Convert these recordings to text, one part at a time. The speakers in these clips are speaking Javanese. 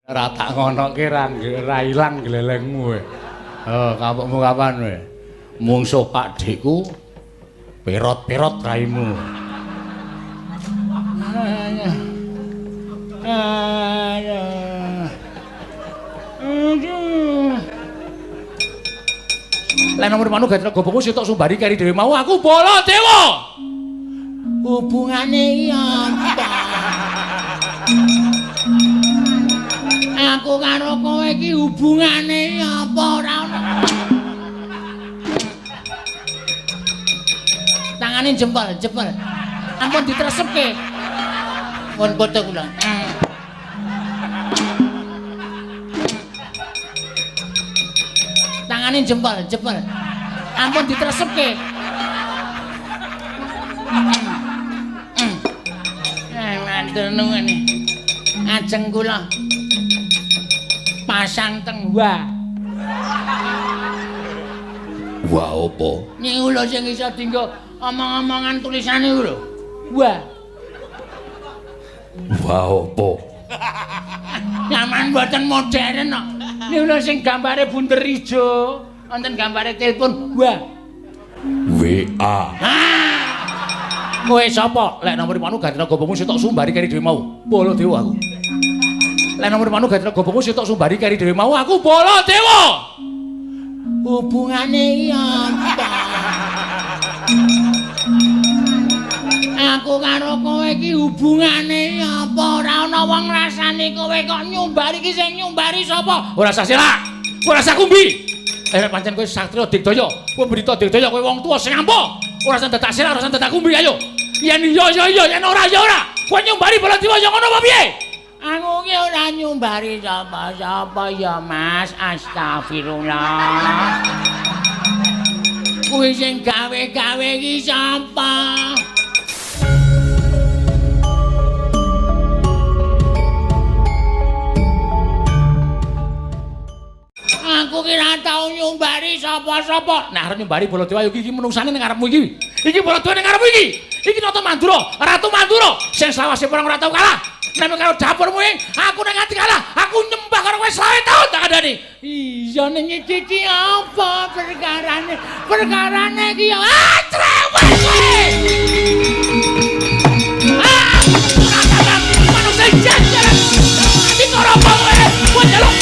Ora tak ngonoke ra ilang glelengmu kowe. Oh, kapokmu kapan kowe? Mungsuh Pakdheku perot-perot raimu. Lah nomor manu gatra gobongku sitok sumbari keri dhewe mau aku Baladewa. Hubungane iki apa? Aku karo kowe iki hubungane apa ora ono. Tangane jempol, jempol. Ampun ditresepke. Pun foto kula. Tangane jempol, jempol. Ampun ditresepke. Matur nuwun. Ajeng kula pasang teng wa. Wa apa? Niku lho sing iso dienggo omong-omongan tulisane lho. Wa. Wa apa? Sampeyan mboten modern kok. Niku lho sing gambare bunder ijo, wonten gambare telepon wa. WA. Kowe sapa? Lek nomor manu gatra gobongmu sitok sumbari keri dhewe mau. Baladewa aku. Lek nomor manu gatra gobongmu sitok sumbari keri dhewe mau aku Baladewa. Hubungane iki apa? Aku karo kowe iki hubungane apa? Ora ana wong ngrasani kowe kok nyumbari iki sing nyumbari sapa? Ora sah selak. Ora sah kumbi. Nek pancen kowe satriya digdaya, kowe mbrita digdaya kowe wong tuwa sing ampuh. Ora sah dadak selak, ora sah dadak kumbi ayo. Yen iya ya iya, yen ora ya ora. Kowe nyumbari Baladewa ya ngono apa piye? Aku ki ora nyumbari sapa-sapa ya Mas. Astagfirullah. Kuwi sing gawe-gawe iki sapa? Aku ki ora tau nyumbari sapa-sapa. Nah, arep nyumbari Baladewa iki iki menungsane ning ngarepmu iki. Iki Baladewa ning ngarepmu iki. Iki Nata Mandura, Ratu Mandura sing selawase perang ora tau kalah. Nek karo dapurmu ing, aku nek nganti kalah, aku nyembah karo kowe 20 taun tak kandhani. Iya ning iki iki apa perkarane? Perkarane iki ya ah cerewet kowe. Ah, ora manungsa jajaran. Ati karo apa kowe? Kowe njaluk.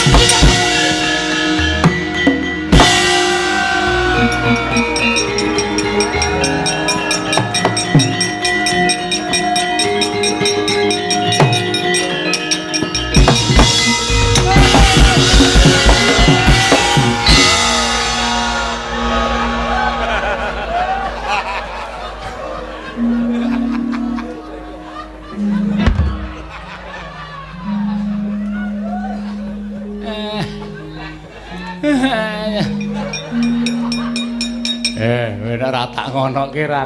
Nek ora tak ngonoke ra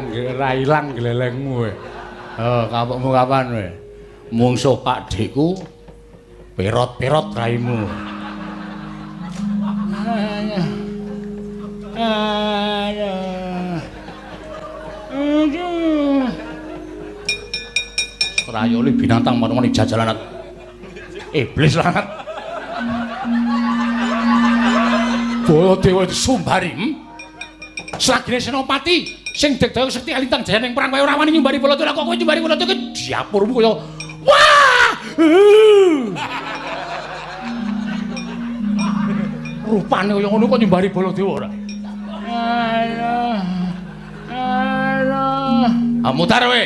ilang glelengmu kowe. Oh, kapokmu kapan kowe? Mungsuh Pakdheku perot-perot raimu. Trayoli binatang manungane jajalan iblis lanat. Baladewa disumbari. Selagine Senopati sing digdaya sekti alintang jaya ning perang kowe ora wani nyumbari Baladewa kok kowe nyumbari Baladewa ki dapurmu kaya wah. Rupane kaya ngono kok nyumbari Baladewa ora? Alah. Alah. Amutar kowe.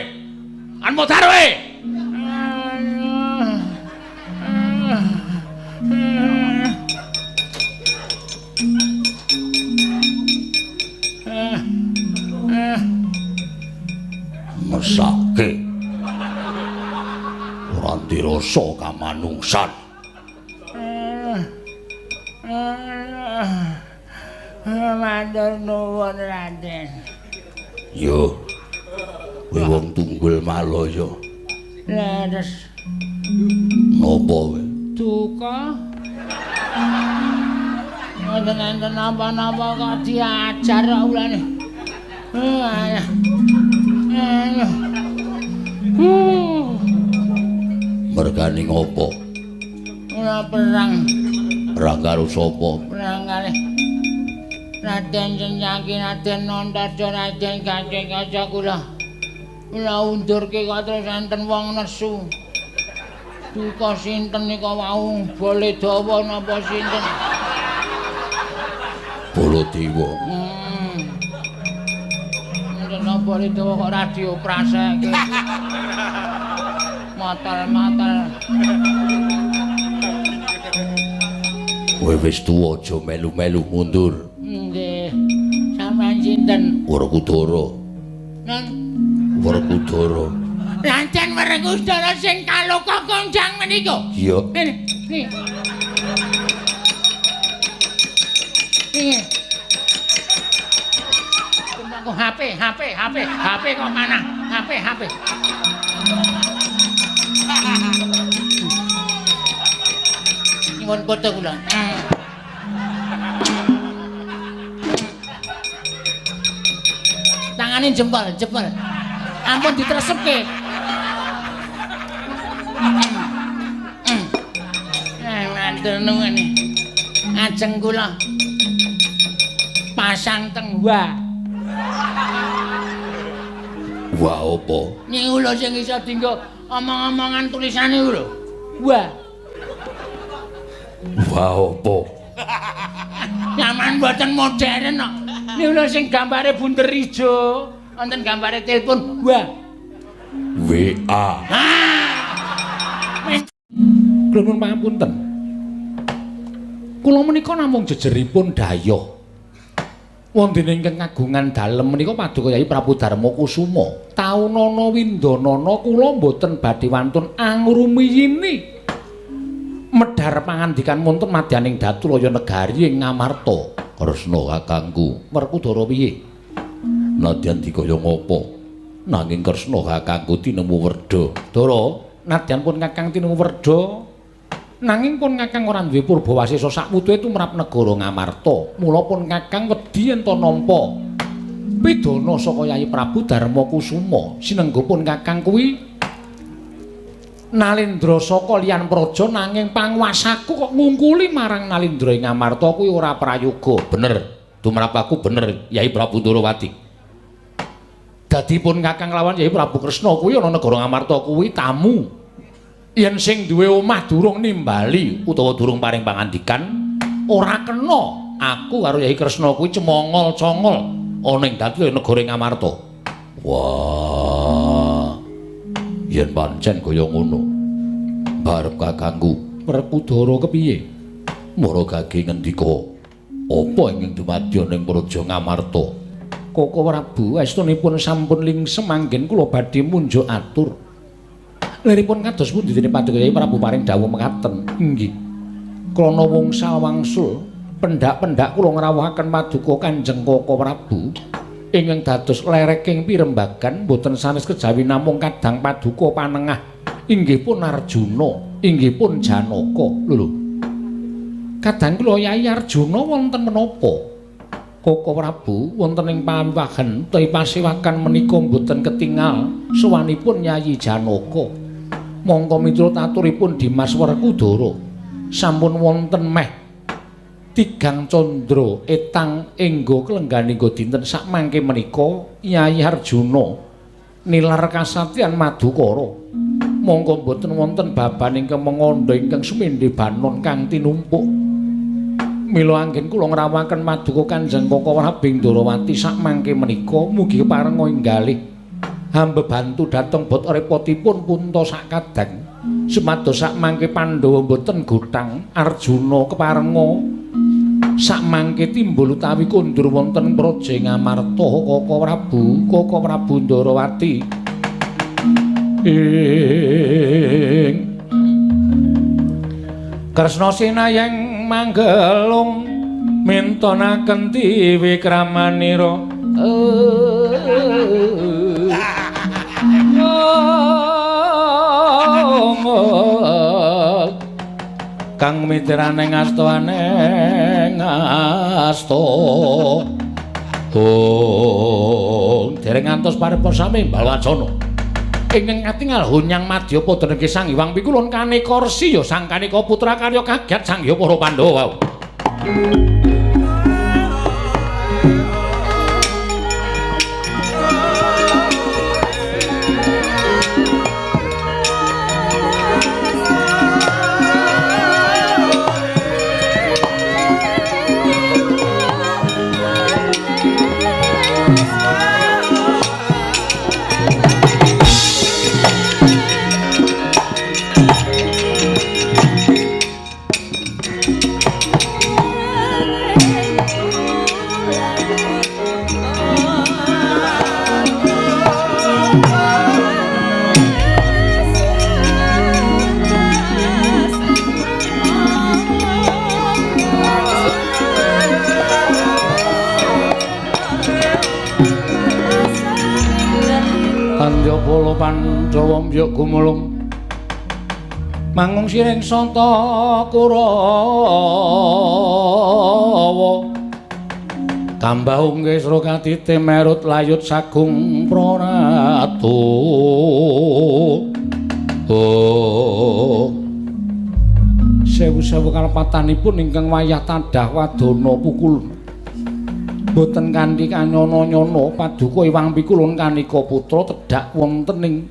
Amutar kowe. Mesake ora dirasa kamanungsan. Matur nuwun Raden. Yo kowe wong tunggul Malaya. Leres. Napa kowe? Duka. Mboten enten napa-napa kok diajar kok ulane. Mergane ngopo? Kula perang. Perang karo sapa? Perang kalih Raden Sencaki, Raden Antaja, Raden Gatotkaca kula. Kula undurke kok terus enten wong nesu. Duka sinten nika wau? Baladewa napa sinten? Baladewa. Napa Baladewa kok ora diopraseke? Matal-matal. Kowe wis tuwa aja melu-melu mundur. Nggih. Sampeyan sinten? Werkudara. Nang Werkudara. Lancen Werkudara sing kaloka konjang menika. Iya. Niki. Niki. Aku HP, HP, HP, HP kok mana? HP, HP. Nyuwun foto kula. Tangane jempol, jempol. Ampun ditresepke. Matur nuwun. Ajeng kula pasang teng wa. Wa apa? Niku lho sing iso dienggo omong-omongan tulisane lho. Wa. Wa apa? Nyaman mboten modern kok. Niku lho sing gambare bunder ijo, wonten gambare telepon. Wa. WA. Kula nuwun pangapunten. Kula menika namung jejeripun dayoh. Wonten ingkang kagungan dalem menika Paduka Yai Prabu Darma Kusuma. Taunana windanana kula mboten badhe wantun angrumiyini medhar pangandikan wonten madyaning Datulaya negari ing Ngamarta. Kresna kakangku, Werkudara piye? Nadyan dikaya ngapa? Nanging Kresna kakangku tinemu werda. Dara, nadyan pun kakang tinemu werda, nanging pun kakang ora duwe purbawasesa sakwutuhe tumrap negara Ngamarta. Mula pun kakang wedi yen ta nampa pidana saka Yai Prabu Darma Kusuma. Sinengga pun kakang kuwi Nalendra saka liyan praja, nanging panguwasaku kok ngungkuli marang Nalendra ing Ngamarta kuwi ora prayoga. Bener, tumrap aku bener Yai Prabu Ndorowati. Dadi pun kakang lawan Yai Prabu Kresna kuwi ana negara Ngamarta kuwi tamu. Yen sing duwe omah durung nimbali utawa durung paring pangandikan, ora kena aku karo Yai Kresna kuwi cemongol-congol ana ing dadi negara Ngamarta. Wah. Yen pancen kaya ngono, barep kakangku Werkudara kepiye? Mara gage ngendika, apa ingkang dumadya ning Praja Ngamarta? Koko Prabu, estunipun sampun lingsem anggen kula badhe munjuk atur. Liripun kados pundi dene Paduka Yai Prabu paring dawuh mekaten? Inggih. Krana wangsa wangsul pendak-pendak kula ngrawuhaken paduka Kanjeng Koko Prabu ingkang dados lereking pirembagan boten sanes kejawi namung kadang paduka panengah inggih pun Arjuna, inggih pun Janaka. Lho lho. Kadang kula Yai Arjuna wonten menapa? Koko Prabu wonten ing pawiwahan utawi pasewakan menika boten ketingal sowanipun Yayi Janaka. Mongko miturut aturipun Dimas Werkudara sampun wonten meh tigang candra etang enggo klengganinggo dinten sakmangke menika Yayi Arjuna nilar kasatyan Madukara. Mongko boten wonten baban ingkang mengandha ingkang sumendhe banon kang tinumpuk. Mila anggen kula ngrawuhaken paduka Kanjeng Koko Prabu Ndorowati sakmangke menika mugi keparenga inggalih hamba bantu dhateng bot repotipun punta sakadang supados sakmangke Pandhawa boten gothang Arjuna keparenga sakmangke timbul utawi kondur wonten Praja Ngamarta. Koko Prabu, Koko Prabu Ndorowati ing Kresna sinayeng manggelung mintonaken tiwikramanira. Kang mitrane ngastoane ngasto. Oh, dereng ngantos paripun sami balwacana. Ingkang katingal hunyang madya padha nengke Sang Hyang Pikulun kaneka resi ya sang kaneka putra karya kaget sang hyang para Pandhawa. Tandya Pandhawa mbyuk gumulung mangung siring santa Kurawa tambah unggih sra katite merut layut sagung praratu. Oh, sewu-sewu kalepatanipun ingkang wayah tadah wadana pukul boten kanthi kanyono-nyono paduka Iwang Pikulun kanika putra tedhak wonten ing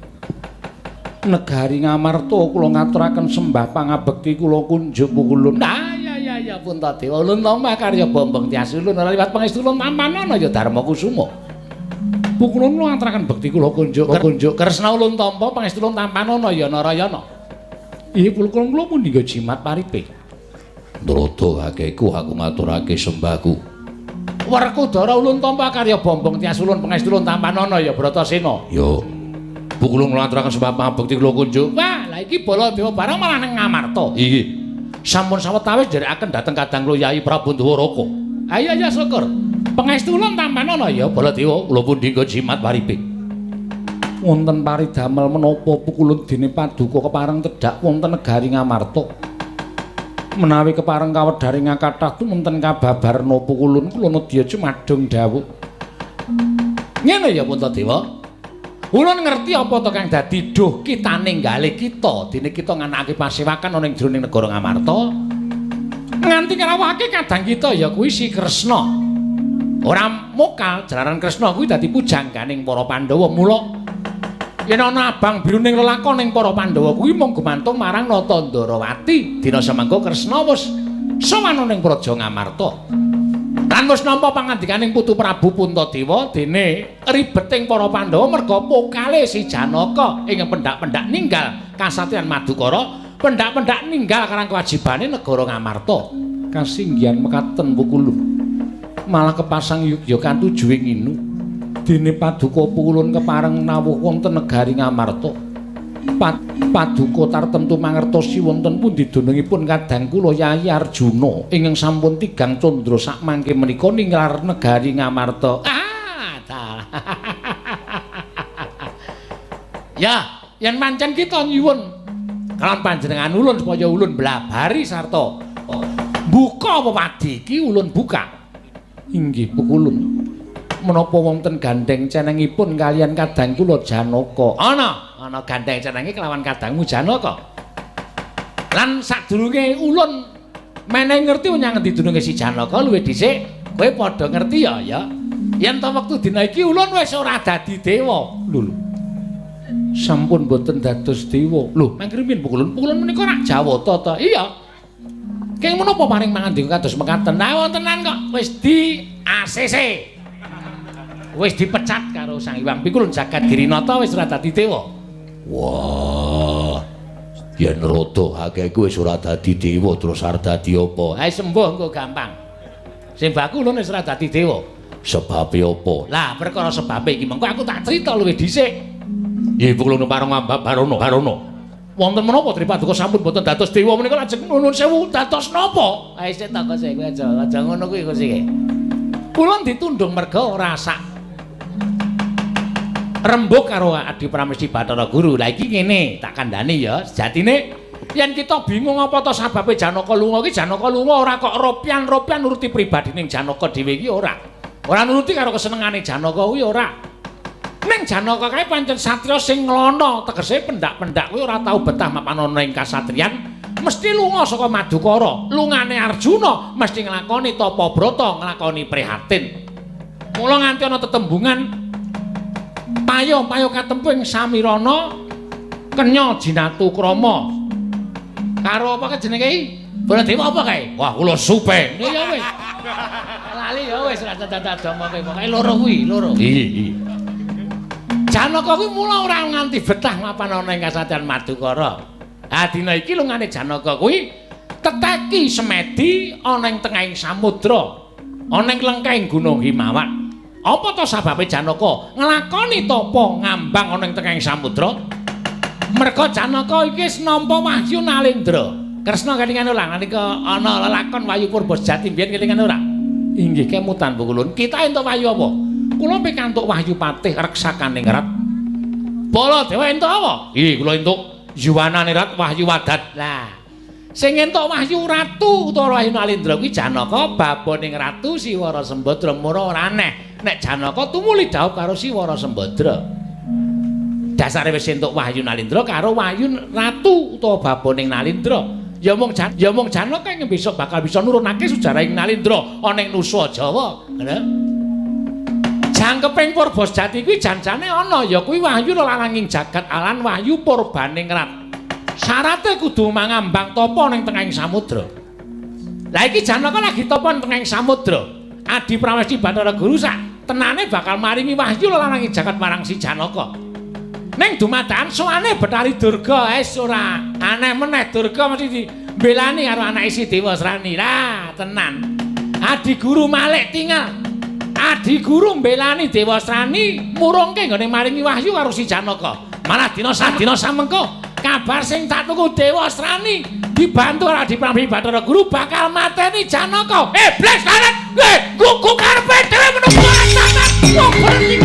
negari Ngamarta kula ngaturaken sembah pangabekti kula kunjuk pukulun. Nah ya ya ya Puntadewa ulun tampa karya Bombong Tias ulun ora liwat pangestu ulun tampanana ya Darma Kusuma. Pukulun kula ngaturaken bekti kula kunjuk kunjuk Kresna ulun tampa pangestu ulun tampanana ya Narayana. Iya pukulun kula pundi jimat paripe. Ndrodo akeku aku ngaturake sembahku. Werkudara ulun tampa karya Bombong Tias ulun pangestu ulun tampanana ya Bratasena. Yo. Pukulun kula aturaken sembah pangabekti kula kunjuk. Wah, lah iki Baladewa barang malah nang Ngamarta. Iki. Sampun sawetawis nderekaken dhateng kadang kula Yayi Prabu Ndwaraka. Ayo ya syukur. Pangestu ulun tampanana ya Baladewa, kula pundi nggo jimat paripe. Wonten paridamel menapa pukulun dene paduka kepareng tedhak wonten negari Ngamarta. Menawi kepareng kawedharing kathah tumunten kababarna pukulun kula nedya jumadung dawuh. Ngene ya Puntadewa. Ulun ngerti apa to kang dadi duh kita ninggale kita dene kita nganakake pasewakan ana ing jroning negara Ngamarta. Nganti ngrawuhake kadang kita ya kuwi si Kresna. Ora mokal jalaran Kresna kuwi dadi pujangganing para Pandhawa. Mula yen ana abang biru ning lelakon ning para Pandhawa kuwi mung gumantung marang Nata Ndorowati. Dina semangka Kresna wis sowan ning Praja Ngamarta. Lan wis nampa pangandikaning Putu Prabu Puntadewa dene ribeting para Pandhawa merga pokale si Janaka ing pendak-pendak ninggal kasatriyan Madukara, pendak-pendak ninggal karang kewajibane negara Ngamarta. Kasinggihan mekaten pukulun. Malah kepasang yugya katujuing inu. Dene paduka pukulun kepareng nawuh wonten negari Ngamarta. Paduka tartemtu mangertosi wonten pundi dunungipun kadang kula Yayi Arjuna ingkang sampun tigang candra sakmangke menika ninglar negari Ngamarta. Ah, dalah. Ya, yen pancen kita nyuwun kalawan panjenengan ulun supaya ulun blabari sarta buka wewadi iki ulun buka. Inggih pukulun. Menapa wonten gandeng cenengipun kalian kadang kula Janaka? Ana, ana gandeng cenenge kelawan kadangmu Janaka. Lan sadurunge ulun menehi ngerti menyang ngendi dununge si Janaka luwih dhisik kowe padha ngerti ya ya. Yen ta wektu dina iki ulun wis ora dadi dewa. Lho lho. Sampun boten dados dewa. Lho, mangkrimin pukulun. Pukulun menika rak Jawata ta? Iya. Keng menapa paring pangandika kados mekaten? Nah wontenan kok wis di ACC. Wis dipecat karo Sang Hyang Pikulun jagat Girinata wis ora dadi dewa. Wah. Yen rada akeh kuwi wis ora dadi dewa terus arep dadi apa? Ha sembuh engko gampang. Sing baku ulun wis ora dadi dewa. Sebabe apa? Lah perkara sebabe iki mengko aku tak crita luwih dhisik. Nggih pukulun pareng Barono Barono. Wonten menapa Tripaduka sampun boten dados dewa menika lajeng nuwun sewu dados napa? Ha isih ta kok kowe aja ngono kuwi kok sik. Ulun ditundung merga ora sak rembug karo Adi Pramesti Bathara Guru. Lah iki ngene, tak kandhani ya, sejatine yen kita bingung apa to sababe Janaka lunga iki, Janaka lunga ora kok ropian-ropian nuruti pribadining Janaka dhewe iki ora. Ora nuruti karo kesenengane Janaka kuwi ora. Ning Janaka kae pancen satriya sing nglono, tegese pendak-pendak kuwi ora tau betah mapan ana ing kasatriyan, mesti lunga saka Madukara. Lungane Arjuna mesti nglakoni tapa brata, nglakoni prihatin. Mula nganti ana tetembungan payo-payo katempu ing Samirana kenya jinatu krama. Karo apa jenenge iki? Baladewa apa kae? Wah, kula supe. Ya wis. Lali ya wis ora dadak omonge pokoke loro kuwi, loro. Iya. Janaka kuwi mula ora nganti betah mapan ana ing kasatriyan Madukara. Ha dina iki lungane Janaka kuwi teteki semedi ana ing tengahing samudra, ana ing lengkeng Gunung Himawan. Apa to sababe Janaka nglakoni tapa ngambang ana ing tengahing samudra? Merga Janaka iki wis nampa wahyu Nalendra. Kresna kelingan ora nalika ana lelakon Wahyu Purba Sejati mbiyen kelingan ora? Inggih kemutan Pukulun. Kita entuk wahyu apa? Kula pikantuk wahyu patih reksakaning rat. Baladewa entuk apa? Nggih, kula entuk yuwanane rat wahyu wadat. Lah, sing entuk wahyu ratu utawa wahyu Nalendra kuwi Janaka baboning Ratu Siwara Sembadra. Mula ora aneh nek Janaka tumuli dhaup karo Siwara Sembadra. Dasare wis entuk wahyu Nalendra karo wahyu ratu utawa baboning Nalendra. Ya mung Janaka ing besok bakal bisa nurunake sejarahing Nalendra ana ing Nusa Jawa. Ngono. Jangkeping Purba Sejati kuwi janjane ana ya kuwi wahyu lelaranging jagat alan wahyu purbaning rat. Syarate kudu mangambang tapa ning tengahing samudra. Lah iki Janaka lagi tapa ning tengahing samudra. Adi Prawesti Bathara Guru sak tenane bakal maringi wahyu lelaranging jagat marang si Janaka. Ning dumadakan sowane Bathari Durga wis ora aneh meneh, Durga mesti dibelani karo anake si Dewasrani. Lah tenan. Adi Guru malik tingal. Adi Guru mbelani Dewasrani murungke nggone maringi wahyu karo si Janaka. Malah dina sadina samengko kabar sing tak tuku Dewasrani dibantu karo Adi Prambi Bathara Guru bakal mateni Janaka. Iblis karet. Gugu karepe dhewe menungso tenan. Wong berhenti.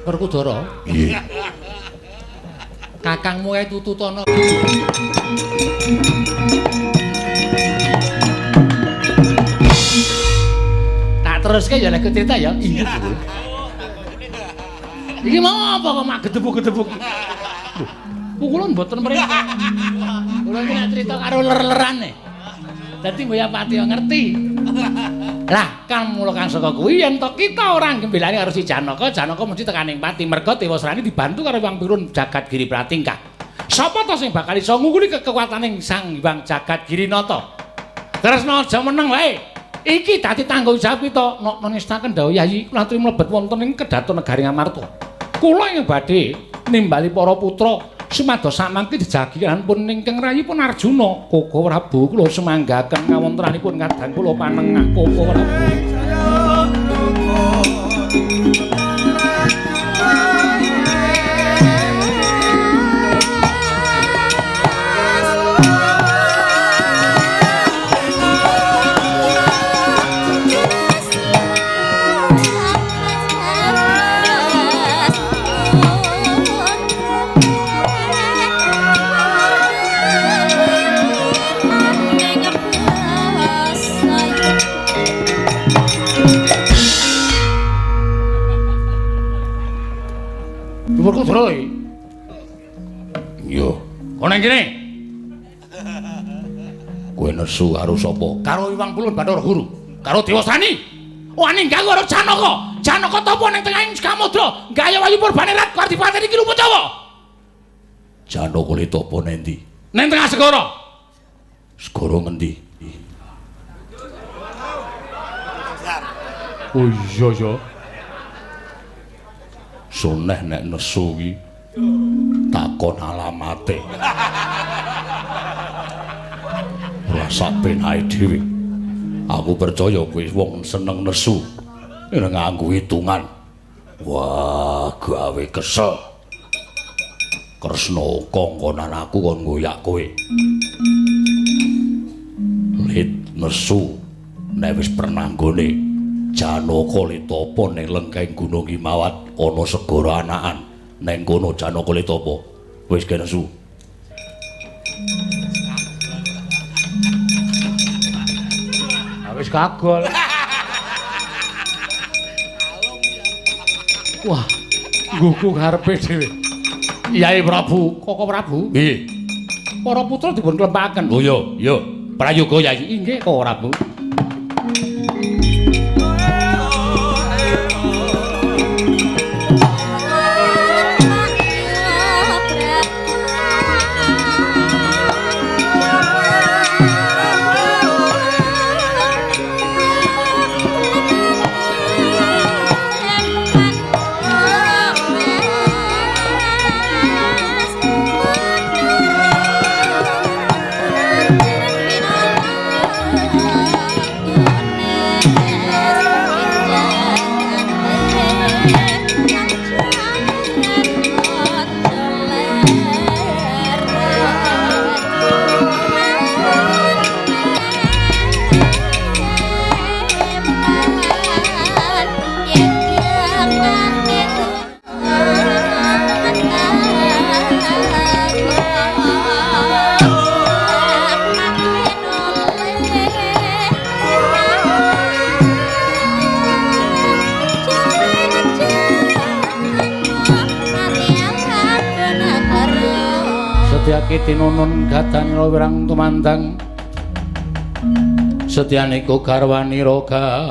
Werkudara. Nggih. Kakangmu kae tututana. Tak teruske ya lek cerita ya. Iya. Iki mau apa kok mak gedebuk-gedebuk. Lho, kula mboten mrene. Kula iki nek cerita karo ler-lerane. Dadi mbok ya pati ngerti. Lah, kang mula kang saka kuwi yen to kita ora ngembelani karo si Janaka, Janaka mesti tekaning pati merga Dewasrani dibantu karo Hyang Pirun Jagat Giri Pratingkah. Sapa to sing bakal iso ngungkuli kekuwataning Sang Hyang Jagat Giri Nata? Kresna aja meneng wae. Iki dadi tanggung jawab kita. Nok nestaken dawuh Yayi kula aturi mlebet wonten ing kedaton negari Ngamarta. Kula ing badhe nimbali para putra sumados samangke jejagiranipun ingkang rayipun Arjuna. Koko Prabu kula sumanggaken kawontenanipun kadang kula panengah Koko Prabu. Werkudara iki. Iya. Kono nang kene. Kowe nesu karo sapa? Karo Iwang Pulun Bathara Guru. Karo Dewasrani. Wani ganggu karo Janaka. Janaka tapa ning tengahing samudra, gaya wayu purbane rat karo dipateni iki lumut Jawa. Janaka le tapa nendi? Ning tengah segara. Segara ngendi? Oh iya ya. Soneh nek nesu ki takon alamate. Ora sak penake dhewe. Aku percaya kowe wong seneng nesu. Nek nganggo hitungan. Wah, gawe kesel. Kresna kongkonan aku kon ngoyak kowe. Lit nesu nek wis pernah nggone Janaka le tapa ning lengkeng Gunung Himawat ana segara anakan. Neng kono Janaka le tapa. Wis ge nesu. Wis kagol. Wah, nggugu karepe dhewe. Yai Prabu, Koko Prabu. Nggih. Para putra dipun klempaken. Oh iya, iya. Prayoga Yai. Inggih, Koko Prabu. Setyaki tinunun gadanira wirang tumandang setyaniku garwanira garwanira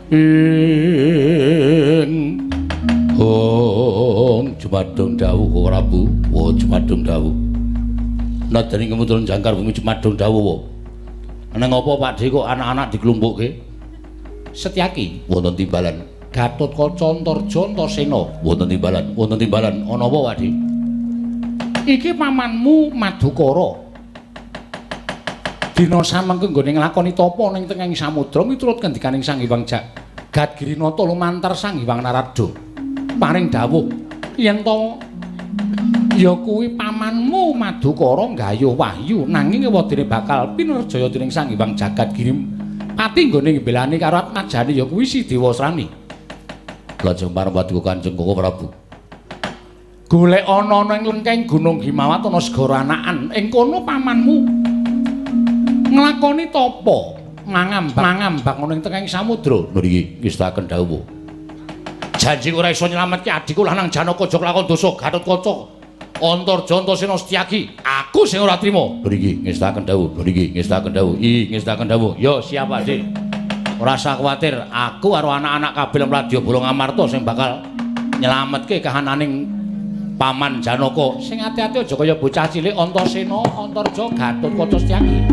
ing hong jumadung dawuh Prabu. Oh jumadung dawuh nadyan ing kemudran jangkar bumi jumadung dawuh. Nang apa Pakdhe kok anak-anak diklumpukke? Setyaki wonten timbalan Gatotkaca Antarja Antasena. Wonten timbalan, wonten timbalan. Ana apa, Pakdhe? Iki pamanmu Madukara. Dina samengke nggone nglakoni tapa ning tengahing samudra miturut ngendikaning Sang Hyang Jagat Girinata lumantar Sang Hyang Narada. Paring dawuh yen to ya kuwi pamanmu Madukara nggayuh wahyu nanging ewadene bakal pinerjaya dening Sang Hyang Jagat Giri pati nggone ngbelani karo atmajane ya kuwi si Dewasrani. Lajeng pareng Kanjeng Koko Prabu. Golek ana ning lengkeng Gunung Himawat ana segara anakan. Ing kono pamanmu nglakoni tapa mangambang ana ing tengahing samudra. Lho iki ngestaken dawuh. Janji ora iso nyelametke adikku lanang Janaka aja kelakon dosa Gatotkaca Antarja Antasena Setyaki. Aku sing ora trima. Lho iki ngestaken dawuh. Lho iki ngestaken dawuh. I ngestaken dawuh. Yo siap Pakdhe. Ora usah kuwatir, aku karo anak-anak kabeh Mladya Bolong Amarta sing bakal nyelametke kahananing paman Janaka. Sing ati-ati aja kaya bocah cilik Antasena, Antarja, Gatotkaca Setyaki.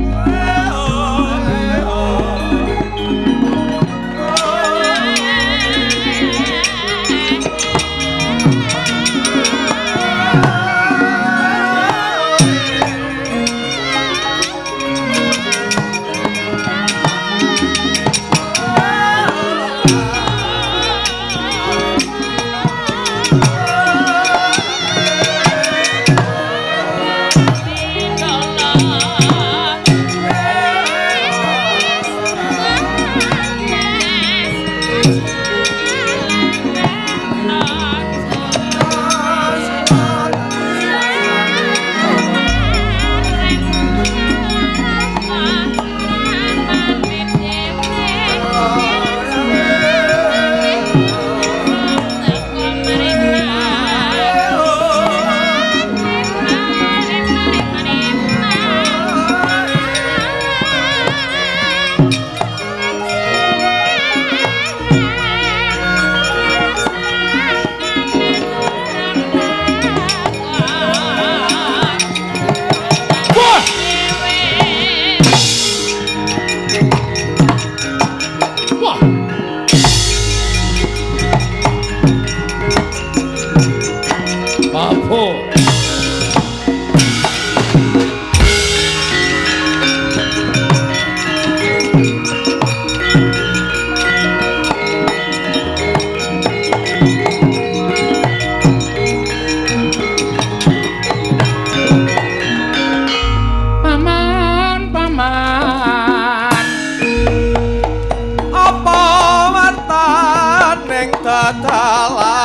Dalan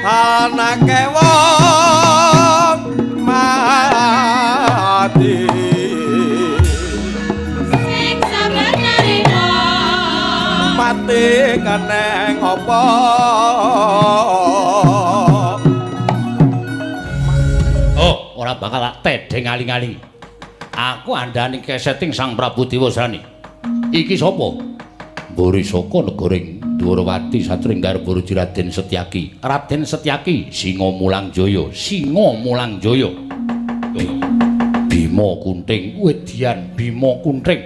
anake wong ngerti keneng apa. Oh, ora bakal tak tedheng aling-aling. Aku andhani keseting Sang Prabu Dewasrani. Iki sapa? Mburi saka negaring Dwarawati satringgar Boruji Raden Setyaki. Raden Setyaki Singa Mulang Jaya, Singa Mulang Jaya. Bima Kunting, wedian Bima Kunting.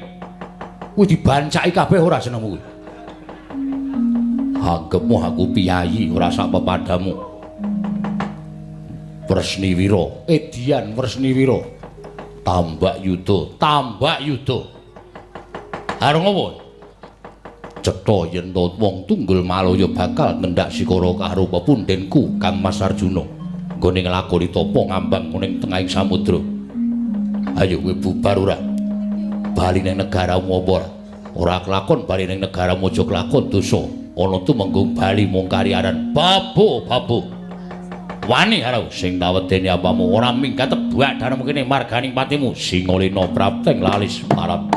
Kuwi dibancaki kabeh ora senengmu kuwi. Anggepmu aku piyayi ora sak pepadamu. Wresniwira, edian Wresniwira. Tambak Yuda, Tambak Yuda. Arep ngopo? Cetha yen to wong tunggul Malaya bakal ngendak sikara karo pepundhenku Kang Mas Arjuna. Nggone nglakoni tapa ngambang ning tengahing samudra. Ayo kowe bubar ora? Bali ning negaramu apa ora? Ora kelakon bali ning negaramu aja kelakon dosa. Ana tumenggung bali mung kariaran. Babo, babo. Wani karo sing tawedeni apamu ora minggat tebak danemu kene marganing patimu Singalena prapteng lalis marap.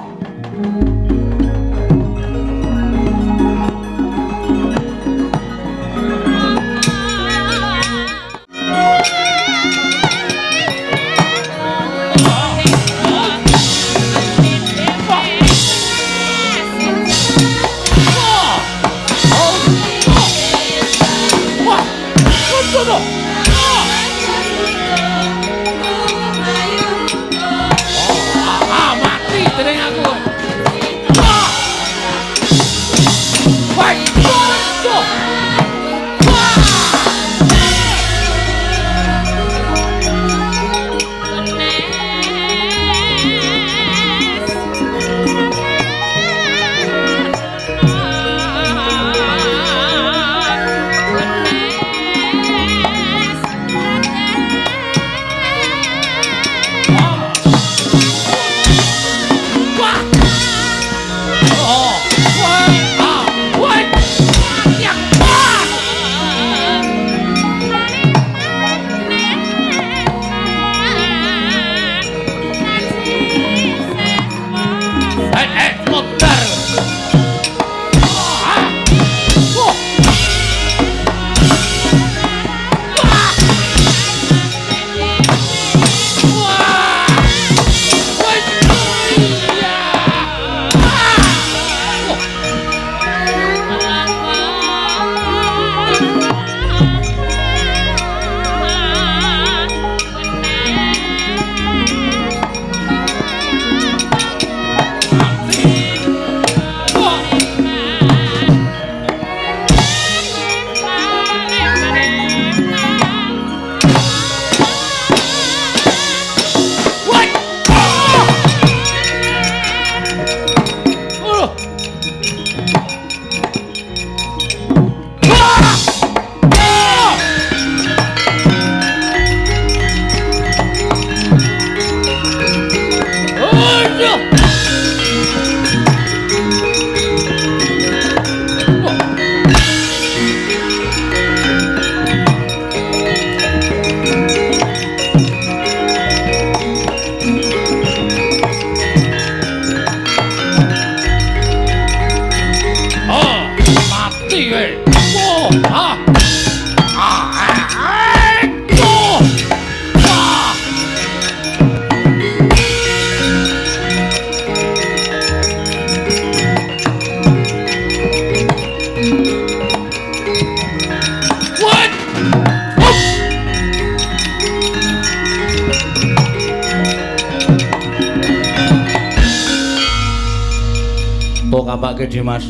Kapake Dimas.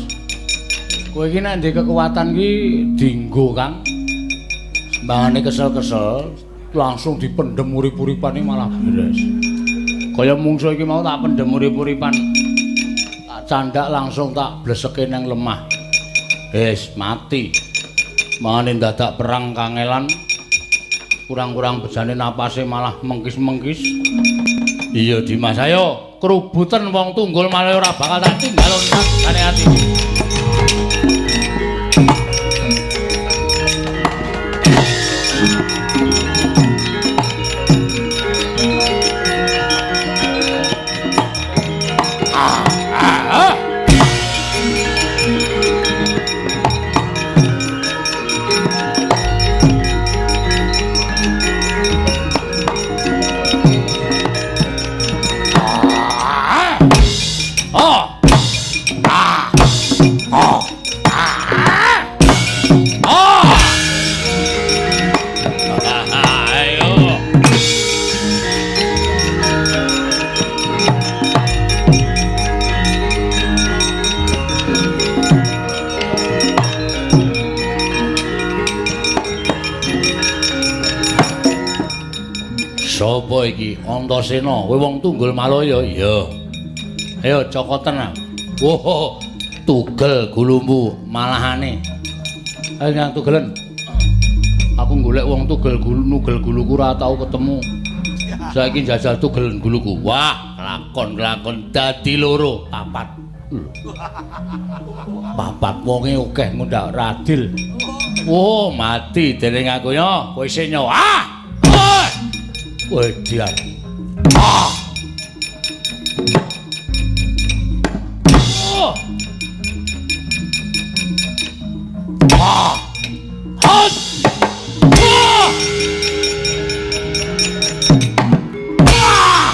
Kowe iki nek ndek kekuatan ki dinggo, Kang. Sembangane kesel-kesel langsung dipendhem urip-uripan iki malah beres. Kaya mungsuh iki mau tak pendhem urip-uripan. Tak candak langsung tak bleseke nang lemah. Wis mati. Mangane dadak perang kangelan. Kurang-kurang bejane napase malah mengkis-mengkis. Iya Dimas, ayo krubuten wong tunggul malah ora bakal tak tinggal loncat gane ati. Ah, ah, ah. Ah! Oh! Ah! Oh! Ayo. Sapa iki? Antasena, kowe wong Tunggul Malaya? Iya. Ayo cokoten. Wah, tugel gulumu malahane. Ayo nang tugelen. Aku golek wong tugel gulu nugel guluku ora tau ketemu. Saiki njajal tugel guluku. Wah, lakon-lakon dadi loro, papat. Papat wonge akeh ngundhak radil. Wah, mati dening aku yo. Kowe isih nyawa. Ah! Wedian. Ah. Oh. Ah. Hot. Ah. Ah.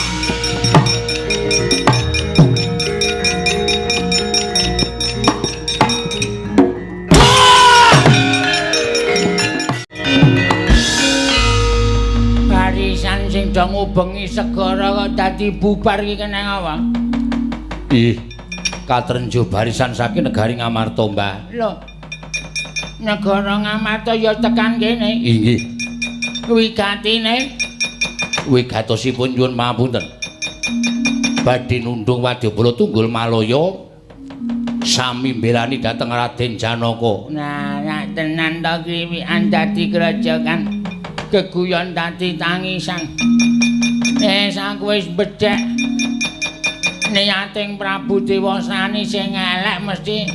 Barisan sing do ngubengi segara kok dadi bubar iki keneng apa? Ih, katrenjo barisan saking negari Ngamarta, Mbah. Lho. Negara Ngamarta ya tekan kene. Inggih. Wigatine wigatosipun nyuwun pangapunten. Badhe nundung wadyabala Tunggul Malaya sami mbelani dhateng Raden Janaka. Nah, nek tenan to kriwikan dadi krajakan. Geguyon dadi tangisan. Aku wis bedhek. Niating Prabu Dewasani sing elek mesti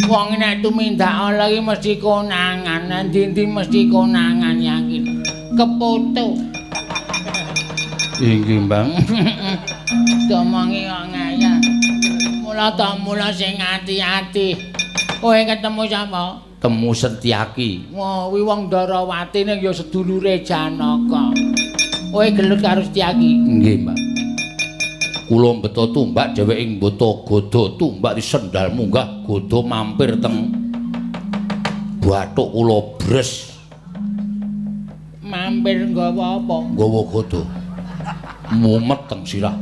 wong nek tumindak ala iki mesti konangan, endi-endi mesti konangan yakin. Kepoto. Inggih, Bang. Domongi kok ngeyel. Mula ta mula sing ati-ati. Kowe ketemu sapa? Temu Setyaki. Wah, kuwi wong Ndarawati ning ya sedulure Janaka. Kowe gelut karo Setyaki? Nggih, Mbak. Kula mbeta tumbak dheweke mbeta gada tumbak disendal munggah gada mampir teng bathuk kula bres. Mampir nggawa apa? Nggawa gada. Mumet teng sirah.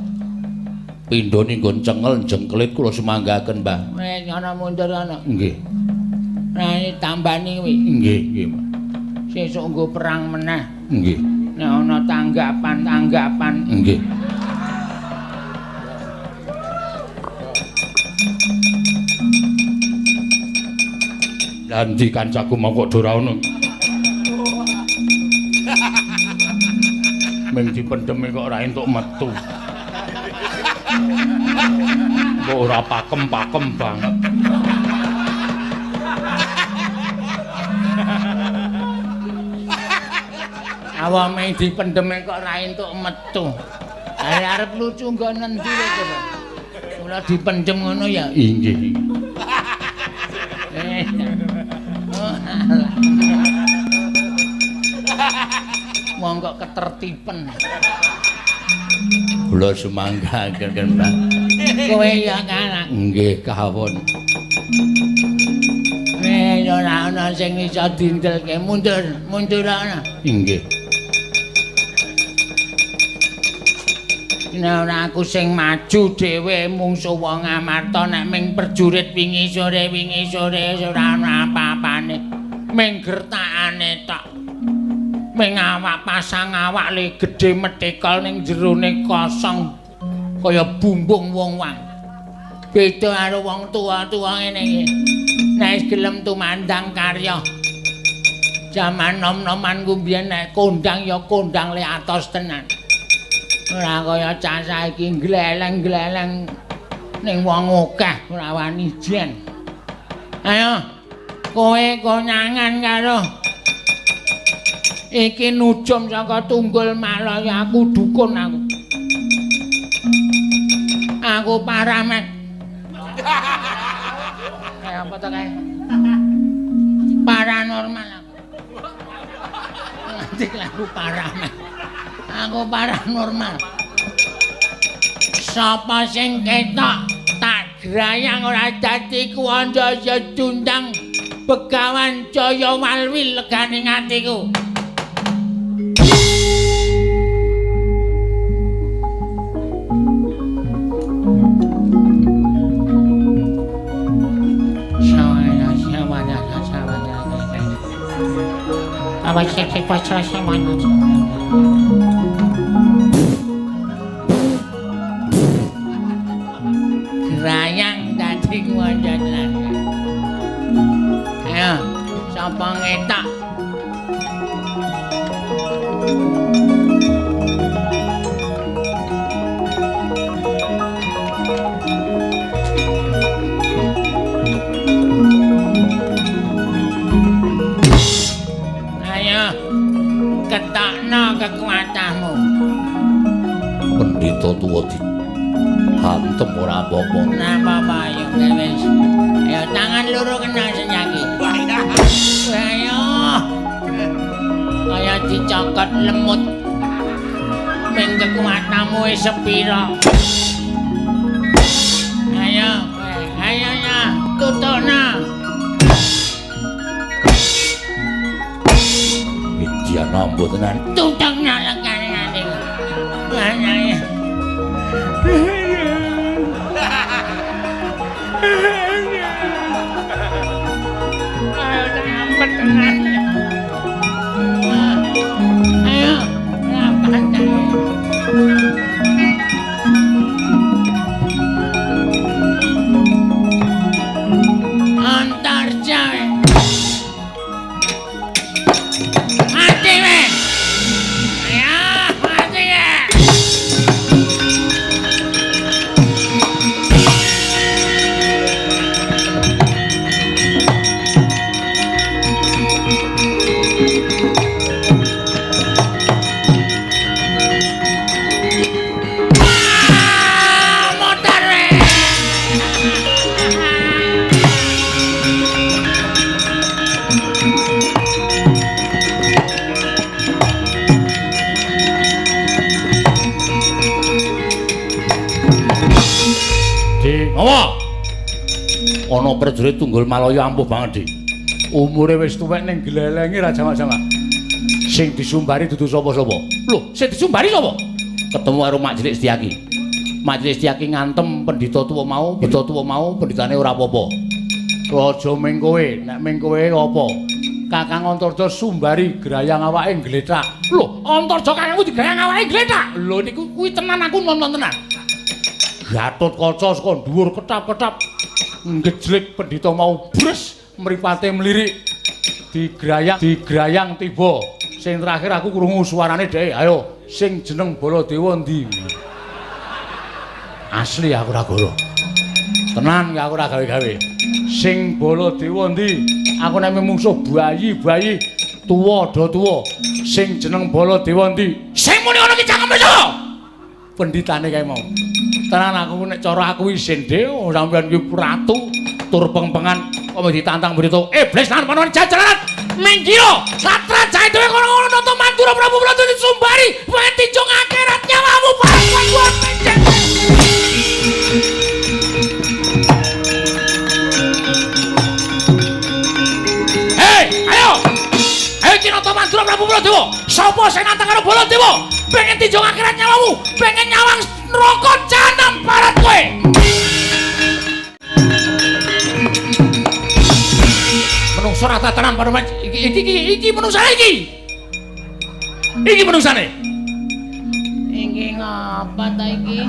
Pindhane nggon cengel jengkelit kula sumanggaken, Mbah. Wis ana mundur ana. Nggih. Nah, tambani kuwi. Nggih, nggih, Mbah. Sesuk nggo perang meneh. Nggih. Nek ana tanggapan-tanggapan. Nggih. Lah ndi kancaku mau kok ora ono. Ming dipendheme kok ora entuk metu. Kok ora pakem-pakem banget. Awame dipendheme kok ora entuk metu. Arep lucu nggo nendi kok. Mula dipendhem ngono ya. Inggih. Wong kok ketertiben. Kula sumanggaken, Mbah. Kowe ya kalah. Nggih, kawon. Ora ana sing iso dindelke. Mundur, mundur ana. Inggih. Nek ora aku sing maju dhewe mungsuh wong Amarta nek ming perjurit wingi sore ora ana apa-apane. Ming gertakane tok. Ming awak pasang awak le gedhe methekol ning jerone kosong kaya bumbung wong wang. Beda karo wong tuwa-tuwa ngene iki. Nek wis gelem tumandang karya. Jaman nom-noman ku mbiyen nek kondang ya kondang le atos tenan. Ora kaya cah saiki gleleng-gleleng ning wong akeh ora wani jen. Ayo kowe konangan karo iki nujum saka Tunggul Malaya, aku dukun aku. Aku paramet. Kayak apa to kae? Paranormal aku. Nanti aku paramet. Aku paranormal. Sapa sing ketok tak Grayang ora dadi kuwanda ya dundang Begawan Jaya Walwi legane atiku. Grayang dadi kuwanda tenan. Ayo, sapa ngetok? Ayo, ketokno kekuatanmu. Pendhita tuwa di hantem ora apa-apa. Ora apa-apa, ayo wis. Ayo tangan loro kena Senyaki. Ayo. Kaya dicokot lemut. Ming kekuatanmu wis sepira. Ayo, ayo ya, tutukna. Widya nambo tenan. Tutukna lekane atiku. Ayo. Ayo tampet tenan. Ayo, rapat. Antarja. Mati we. Ayo, mati we. Motor we. Di, ngopo? Ana prajurit Tunggul Malaya ampuh banget, Di. Umure wis tuwek ning glelenge ra jamak-jamak. Sing disumbari dudu sapa-sapa. Lho, sing disumbari sapa? Ketemu karo Mak Cilik Setyaki. Mak Cilik Setyaki ngantem pendhita tuwa mau, pendhitane ora apa-apa. Aja ming kowe, nek ming kowe apa? Kakang Antarja sumbari grayang awake nglethak. Lho, Antarja kakangku digrayang awake nglethak. Lho niku kuwi tenan aku nonton tenan. Gatotkaca saka dhuwur ketap-ketap ngejlik pendhita mau bres mripate mlirik digrayang tiba. Sing terakhir aku krungu suarane dhek, ayo sing jeneng Baladewa ndi? Asli aku ora goro. Tenan aku ora gawe-gawe. Sing Baladewa ndi? Aku nek mungsuh bayi-bayi tuwa do tuwa. Sing jeneng Baladewa ndi? Sing muni ngono ki cangkeme sapa? Pendhitane kae mau. Tenan aku nek cara aku isin dhewe sampeyan ki ratu tur pengpengan kok ditantang berita iblis lan panon jajaran minggiro satra jae dhewe kono-kono nata Mandura Prabu Prabu disumbari mati jong akhirat nyawamu parang pencet. Hei, ayo. Ayo ki nata Mandura Prabu Prabu. Sapa sing nantang karo Baladewa? Pengen tinjong akhirat nyawamu, pengen nyawang neraka jahanam barat kowe. Menungso ora tatanan panuman iki iki iki menungsane iki. Iki menungsane. Iki ngapa ta iki?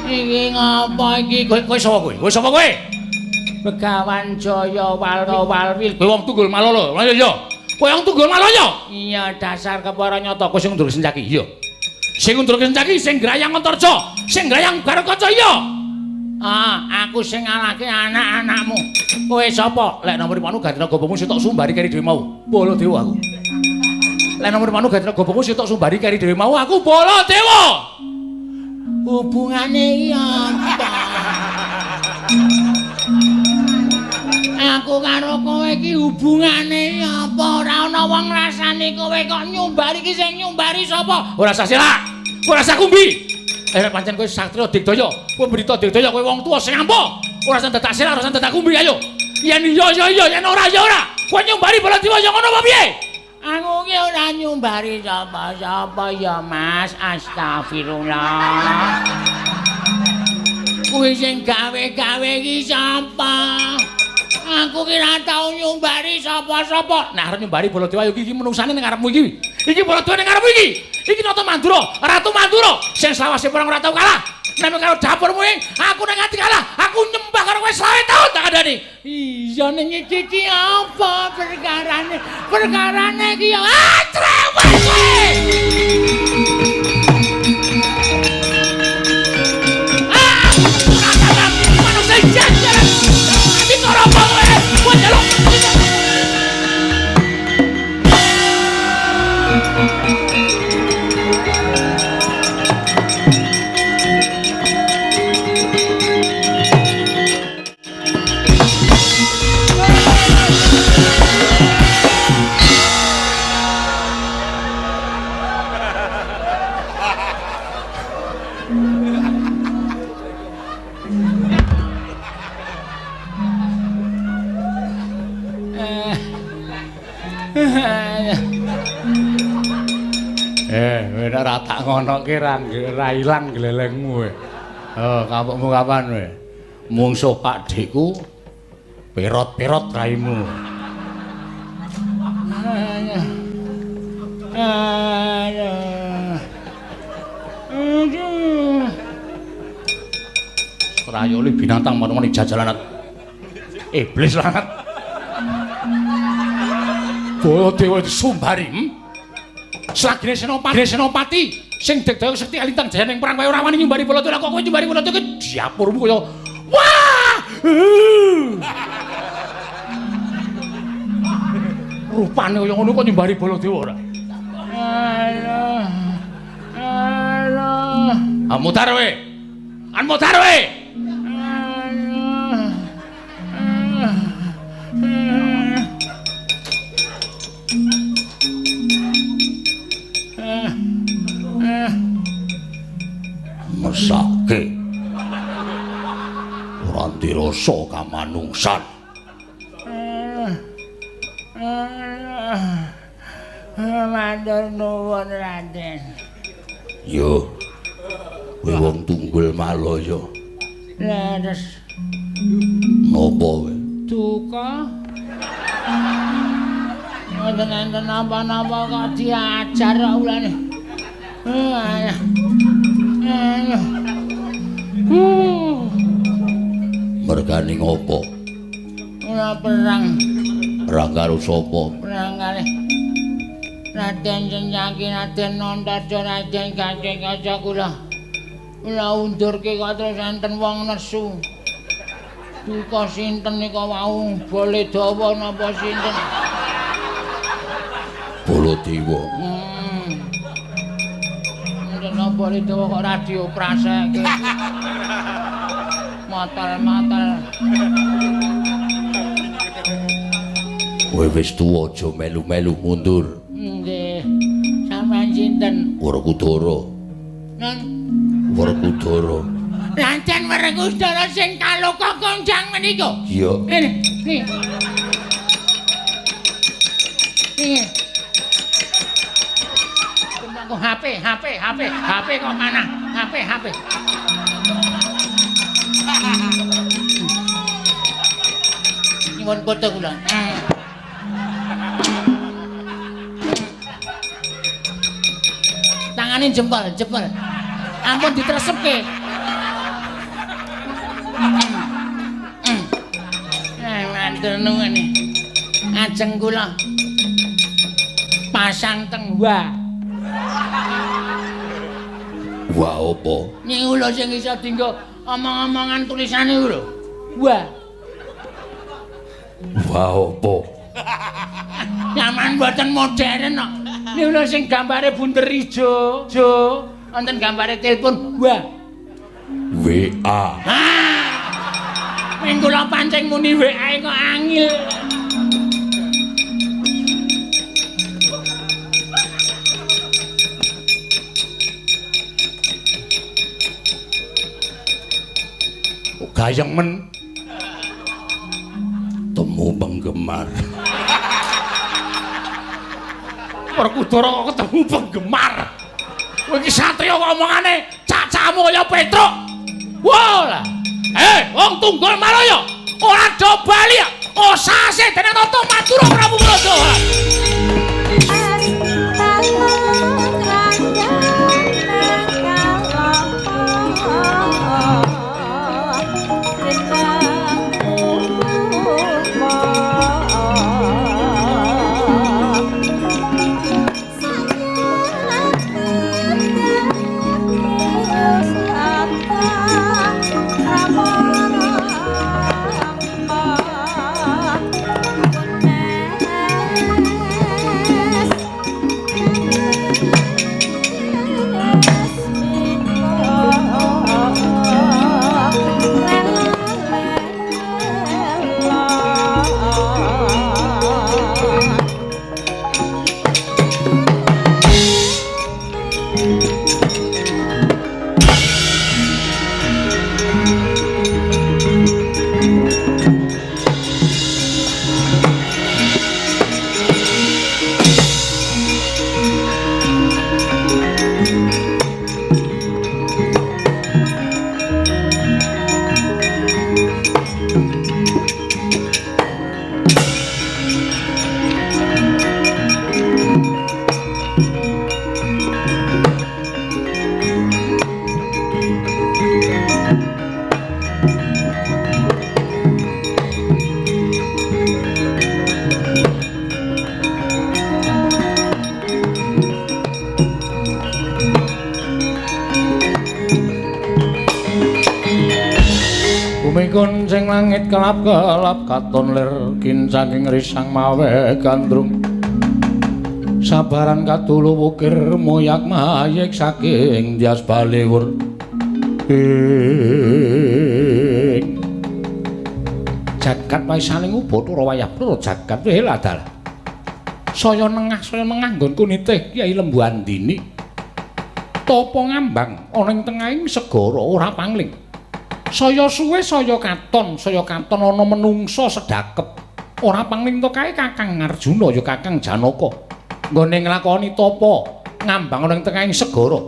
Iki ngapa iki? Kowe kowe sapa kowe? Kowe sapa kowe? Begawan Jaya Walwi. Kowe wong Tunggul Malala. Lha iya. Kowe wong Tunggul Malaya? Iya, dasar kepara nyata kowe sing ngundur Sencaki. Iya. Sing ngundur Sencaki sing grayang Antarja, sing grayang Garukaca iya. Ah, aku sing ngalahke anak-anakmu. Kowe sapa? Lek nomor panu ganti gobomu sitok sumbari keri dhewe mau. Baladewa aku. Lek nomor panu ganti gobomu sitok sumbari keri dhewe mau aku Baladewa. Hubungane iki apa? Aku karo kowe iki hubungane apa? Ora ana wong ngrasani kowe kok nyumbari iki sing nyumbari sapa? Ora usah selak. Ora usah kumbi. Pancen kowe satriya digdaya, kowe mbrita digdaya, kowe wong tuwa sing ampuh. Ora usah dadak sirah, ora usah dadak kumbi, ayo. Yen iya ya iya, yen ora ya ora. Kowe nyumbari Baladewa ya ngono apa piye? Aku ki ora nyumbari sapa-sapa ya, Mas. Astagfirullah. Kuwi sing gawe-gawe iki sapa? Aku ki ora tau nyumbari sapa-sapa. Nah, arep nyumbari Baladewa iki menungsane ning ngarepmu iki. Iki Baladewa ning ngarepmu iki. Iki Nata Mandura, Ratu Mandura sing selawase perang ora tau kalah. Nek karo dapurmu iki, aku nek nganti kalah, aku nyembah karo kowe 20 taun tak kandhani. Iya ning iki iki apa perkarane? Perkarane iki ya cerewet kowe. Ah! Manungsa jajaran. Ati karo apa kowe? Kowe njaluk. Nek ora tak ngonoke ra ilang glelengmu kowe. Oh, kapokmu kapan kowe? Mungsuh Pakdheku perot-perot raimu. Aduh. Trayoli binatang marang jajalan iblis lanat. Baladewa disumbari. Selagine Senopati sing degdaya sekti alintang jaya ning perang kowe ora wani nyumbari Baladewa, kok kowe nyumbari Baladewa ki dapurmu kaya wah. Rupane kaya ngono kok nyumbari Baladewa ora? Alah. Alah. Amutar kowe. Amutar kowe. Alah. Mesake ora dirasa kamanungsan. Matur nuwun Raden. Yo, kowe wong tunggul Malaya. Leres. Napa kowe? Duka. Mboten enten napa-napa kok diajar kok ulane. Mergane ngopo? Ora perang. Perang karo sapa? Perang kalih Raden Senyaki, Raden Antaja, Raden Gatotkaca kula. Kula undurke kok terus enten wong nesu. Duka sinten nika wau? Baladewa napa sinten? Baladewa. Napa Baladewa kok ora dioprasekke. Matal-matal. Kowe wis tuwa aja melu-melu mundur. Nggih. Sampeyan sinten? Werkudara. Nang Werkudara. Raden Werkudara sing kaloka konjang menika. Iya. Nggih. Nggih. Aku HP, HP, HP, HP kok mana? HP, HP. Nyuwun foto kula. Tangane jempol, jempol. Ampun ditresepke. Matur nuwun. Ajeng kula pasang teng wa. Wah apa? Niku lho sing iso dienggo omong-omongan tulisane lho. Wah. Wah apa? Zaman mboten modern kok. Niku lho sing gambare bunder ijo, jo, wonten gambare telepon. Wah. WA. Ah. Ming kula pancing muni WA kok angil. Gayeng men. Temu penggemar. Werkudara kok ketemu penggemar. Kowe iki satriya kok omongane cacamu kaya Petruk. Wah lah. Wong Tunggul Malaya ora do bali ya. Osase dening Tata Madura Prabu Praja. Sing langit kelap-kelap katon lir kincanging risang mawe gandrung sabaran katulu wukir moyak mayik saking Dyas Baliwur ing jagat waisaning Ubathara wayah ploro jagat weladalah saya nengah nggonku nitih Kyai Lembu Andini tapa ngambang ana ing tengahing segara ora pangling. Saya suwe saya katon ana menungsa sedakep. Ora pangling to kae Kakang Arjuna ya Kakang Janaka. Nggone nglakoni tapa ngambang ana ing tengahing segara.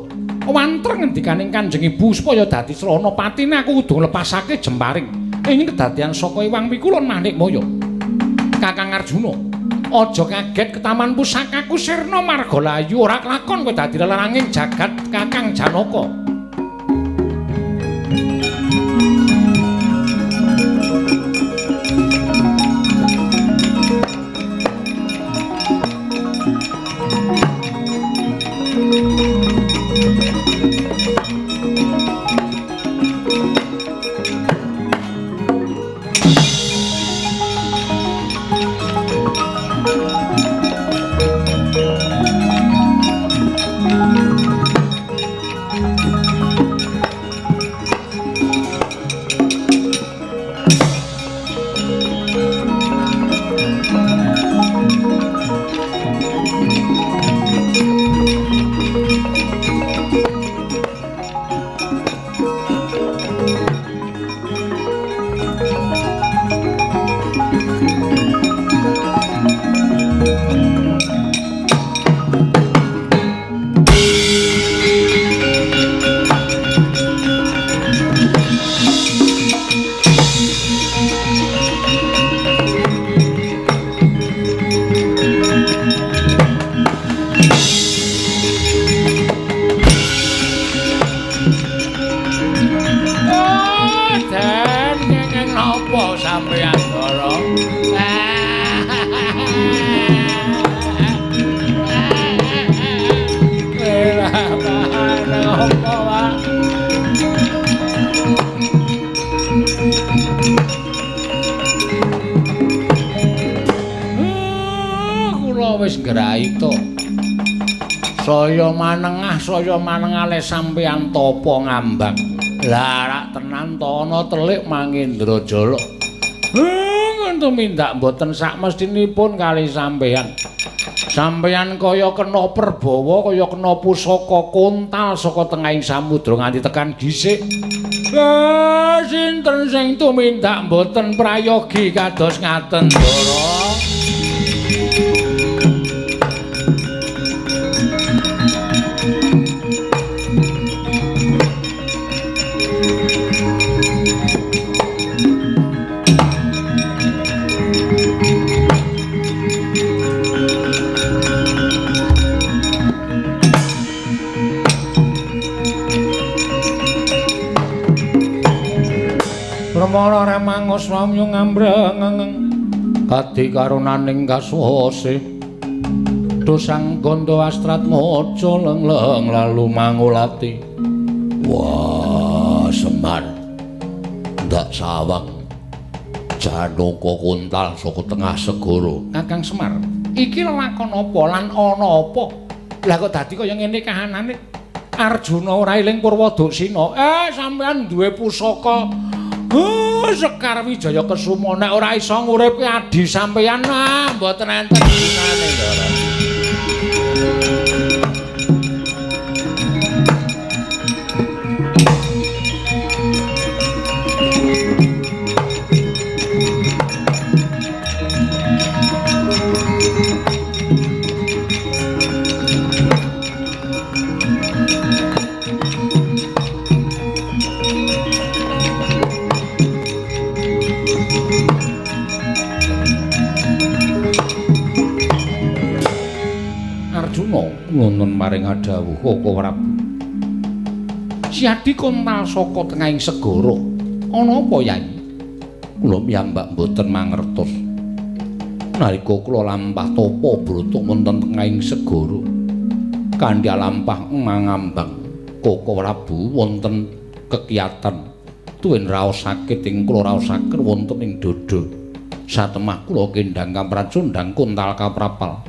Wanter ngendikaning Kanjeng Ibu supaya dadi srana patine aku kudu nglepasake jemparing. Ing kedadian saka Iwang Wikulun Manikmaya. Kakang Arjuna, aja kaget ketaman pusakaku sirna marga layu ora kelakon kowe dadi leleranging jagat Kakang Janaka. Saya manengah le sampeyan tapa ngambang. Lah rak tenan to ana telik Mangendrajala. Ngono tumindak mboten sak mestinipun kali sampeyan. Sampeyan kaya kena perbawa, kaya kena pusaka kontal saka tengahing samudra nganti tekan gisik. Sinten sing tumindak mboten prayogi kados ngaten, Ndara? Permana remangos wamyu ngambreng kadi karunaning kasuwase dosang gandha astratmaja lengleng lalu mangulati. Wah, Semar ndak sawang Janaka kontal saka tengah segara. Kakang Semar, iki lelakon apa lan ana apa? Lah kok dadi kaya ngene kahanane? Arjuna ora eling Purwoduksina. Sampeyan duwe pusaka Sekar Wijaya Kesuma, nek ora iso nguripke adhi sampeyan mboten enten gunane, Ndara. Nuwun maring adhawuh Koko Prabu. Siadi kontal saka tengahing segara. Ana apa, Yai? Kula piyambak mboten mangertos. Nalika kula lampah tapa brata wonten tengahing segara, kanthi lampah mangambang Koko Prabu wonten kekiyatan tuwin raos sakit ing kula raosaken wonten ing dada. Satemah kula kendhang kamracundhang kontal kaprapal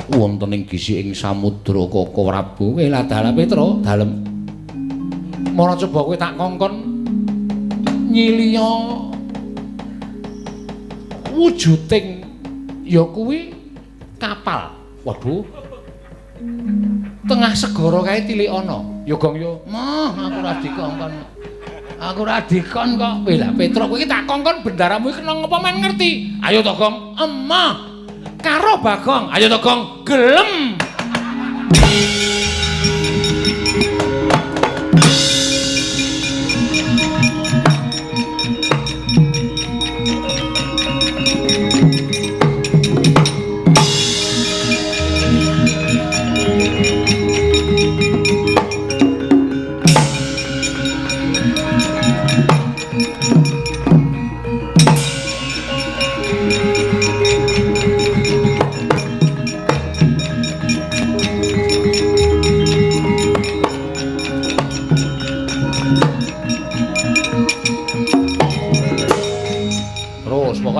wonten ing gisiking samudra Koko Prabu. Kowe dalah Petra dalem. Mara coba kowe tak kongkon nyiliya wujuding ya kuwi kapal. Waduh. Tengah segara kae tilik ana. Ya Gong ya. Mah aku ora dikongkon. Aku ora dikon kok. Weh lah Petra kowe iki tak kongkon bendaramu iki kena ngapa men ngerti. Ayo to Gong. Emah. Karo Bagong, ayo to Gong, gelem.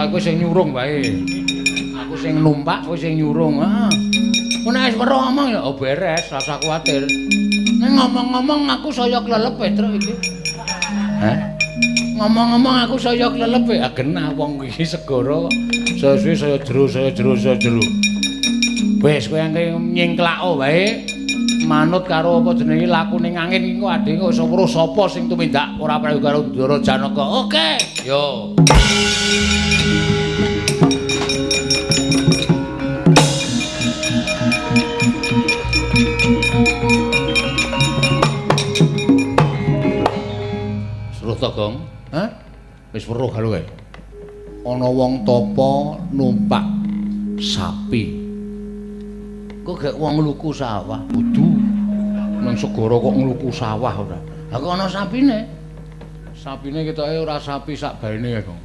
Kowe sing nyurung wae. Aku sing numpak, kowe sing nyurung. Heeh. Ku nek wis weruh omong ya oh beres, rasa kuwatir. Nek ngomong-ngomong aku saya klelep Petruk iki. Hah? Ngomong-ngomong aku saya klelep ya genah wong iki segara saya suwe saya jero, saya jero, saya jero. Wis kowe angke nyingklako wae manut karo apa jenenge lakune angin iki kok adhe kok iso weruh sapa sing tumindak ora prayoga karo Ndara Janaka. Oke, yo. Seruh to, Gong? Hah? Wis weruh karo kae. Ana wong tapa numpak sapi. Kok gek wong ngluku sawah? Kudu. Nang segara kok ngluku sawah ora? Lah kok ana sapine? Sapine ketoke ora sapi sak baene ya, Gong.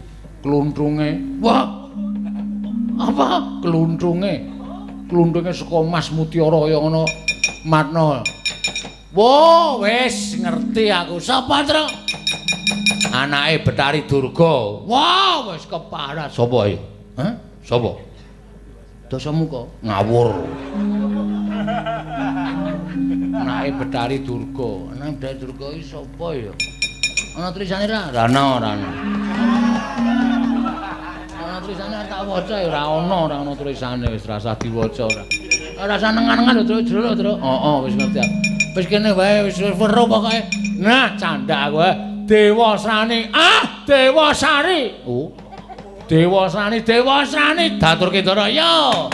Kluntrunge. Wah. Apa? Kluntrunge. Kluntrunge saka mas mutiara kaya ngono matna. Wo, wis ngerti aku. Sapa, Truk? Anake Betari Durga. Wah, wis keparat. Sapa iki? Hah? Sapa? Dasamuka. Ngawur. Anake Betari Durga. Anake Betari Durga iki sapa ya? Ana tulisane ra? Ra ana, ra ana. Ana tulisane tak Tak waca ya ora ana tulisane wis rasah diwaca ora. Ora usah nengan-nengan lho, Truk, Truk. Heeh, wis ngerti aku. Wis kene wae wis weruh pokoke. Nah, candak aku. Dewasrani. Ah, Dewasari. Oh. Dewasrani, Dewasrani daturke Ndara. Yo.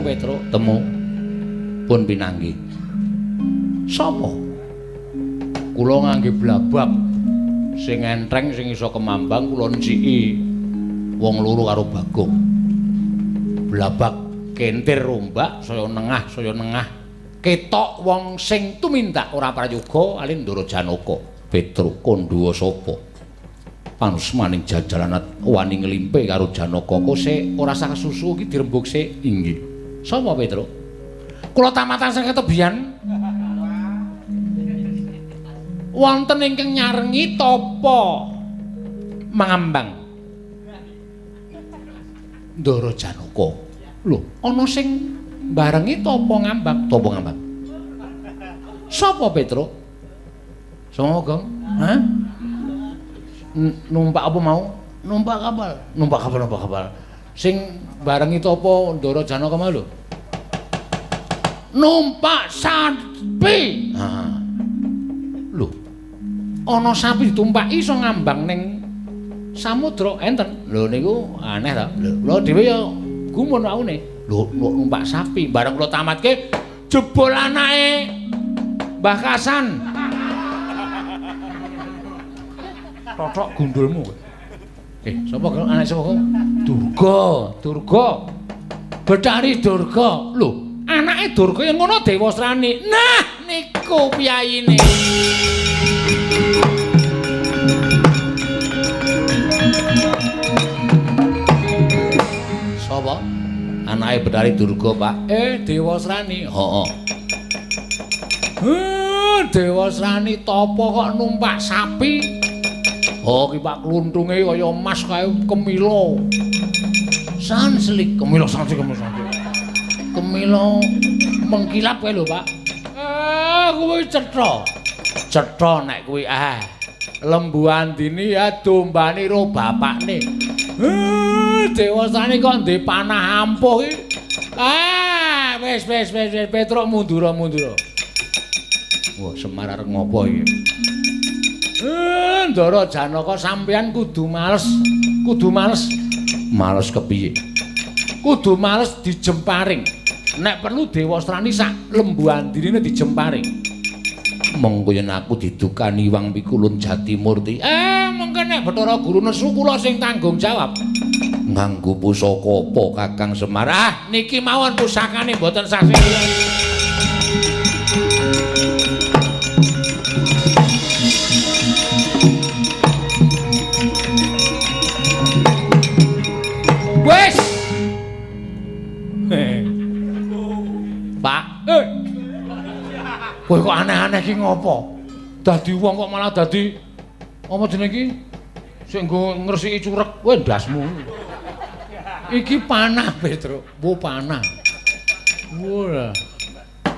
Petruk temu pun pinanggi. Sapa? Kula ngangge blabak sing enteng sing iso kemambang kula nciki wong loro karo Bagong. Blabak kentir rombak saya nengah ketok wong sing tumindak ora prayoga alih Ndara Janaka. Petruk kandha sapa? Panusmaning jajalan wani nglimpe karo Janaka kose ora sah kesusu iki dirembug sik. Inggih. Sapa Petruk? Kula tamatan sing ketebian. Wonten ingkang nyarengi tapa mangambang Ndara Janaka. Lho, ana sing barengi tapa ngambang, tapa ngambang. Sapa Petruk? Sapa, Gong? Hah? Numpak apa mau? Numpak kapal. Numpak kapal, numpak kapal. Sing barengi tapa Ndara Janaka mau lho. Numpak sapi. Ha. Lho. Ana sapi ditumpaki iso ngambang ning samudra enten. Lho niku aneh ta. Lho kula dhewe ya gumun waune. Lho numpak sapi bareng kula tamatke jebul anake Mbah Kasan. Totok gundulmu kowe. Sapa kok anak sapa kok? Durga, Durga. Betari Durga. Lho, anake Durga yang ngono Dewasrani. Nah, niku piyayine. Sapa? Anake Betari Durga, Pak. Dewasrani. Heeh. Dewasrani tapa kok numpak sapi? Oh, ki Pak kluntunge kaya emas kae kemila. Sanslik, kemila sanslik, kemila sanslik. Kemila mengkilap kae lho, Pak. Kuwi cetha. Cetha nek kuwi Lembu Andini ya dombane ro bapakne. Dewasane kok ndek panah ampuh iki. Wis wis wis Petruk mundura mundura. Wah, Semar arep ngopo iki? Ndara Janaka sampeyan kudu males, kudu males. Males kepiye? Kudu males dijemparing. Nek perlu Dewasrani sak Lembu Andinine dijemparing. Mengko yen aku didukani Wang Pikulun Jatimurti. Mengko nek Bathara Guru nesu kula sing tanggung jawab. Nganggo pusaka apa Kakang Semar? Ah, niki mawon pusakane mboten sasih. Wes. Pak, kowe kok aneh-aneh iki ngopo? Dadi wong kok malah dadi apa jenenge iki? Sing nggo ngresiki curek, kowe ndasmu. Iki panah, Petruk. Wo panah. Wah.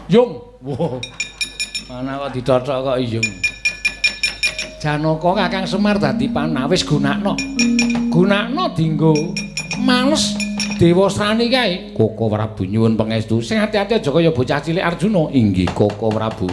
Yung. Wo. Panah kok ditothok kok yung. Janaka Kakang Semar dadi panah wis gunakno. Gunakno dinggo males Dewasrani kae. Koko Prabu nyuwun pangestu. Sing ati-ati aja kaya bocah cilik Arjuna. Inggih Koko Prabu.